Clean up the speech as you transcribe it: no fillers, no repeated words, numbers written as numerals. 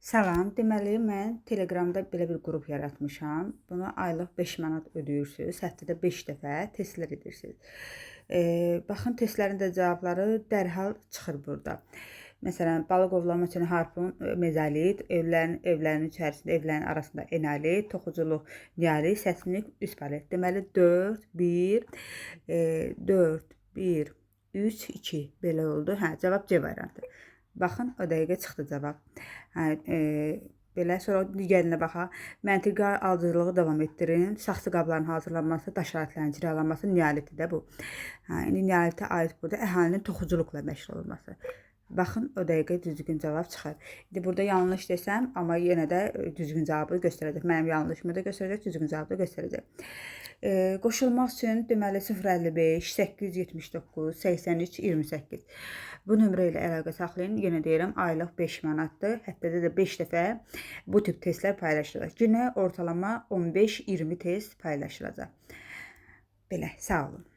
Salam, deməli mən Telegramda belə bir qrup yaratmışam. Buna aylıq 5 manat ödəyirsiniz. Həftədə 5 dəfə testlər edirsiniz. Baxın, testlərin də cavabları dərhal çıxır burada. Məsələn, balıq ovlamaq üçün harpun mezolit, evlərin içərisində, evlərin arasında enalit, toxuculuq neolit, səslik üst palet. Deməli 4 1 4 1 3 2 belə oldu. Hə, cavab C variantı. Baxın, o dəqiqə çıxdı cavab. Hə, belə sonra digərinə baxaq. Məntiqə alıcılığı davam etdirin. Saxsı qabların hazırlanması, daş alətlərinin cilalanması neolitdir də bu. Hə, indi neolitə aid burada əhalinin toxuculuqla məşğul olması. Baxın, o dəqiqə düzgün cavab çıxır. İndi burada yanlış desəm, amma yenə də düzgün cavabı göstərəcək. Mənim yanlışımı da göstərəcək, düzgün cavabı da göstərəcək. Qoşulmaq üçün deməli 055 879 83 28. Bu nömrə ilə əlaqə saxlayın. Yenə deyirəm, aylıq 5 manatdır. Həftədə də 5 dəfə bu tip testlər paylaşılacaq. Günə ortalama 15-20 test paylaşılacaq. Belə, sağ olun.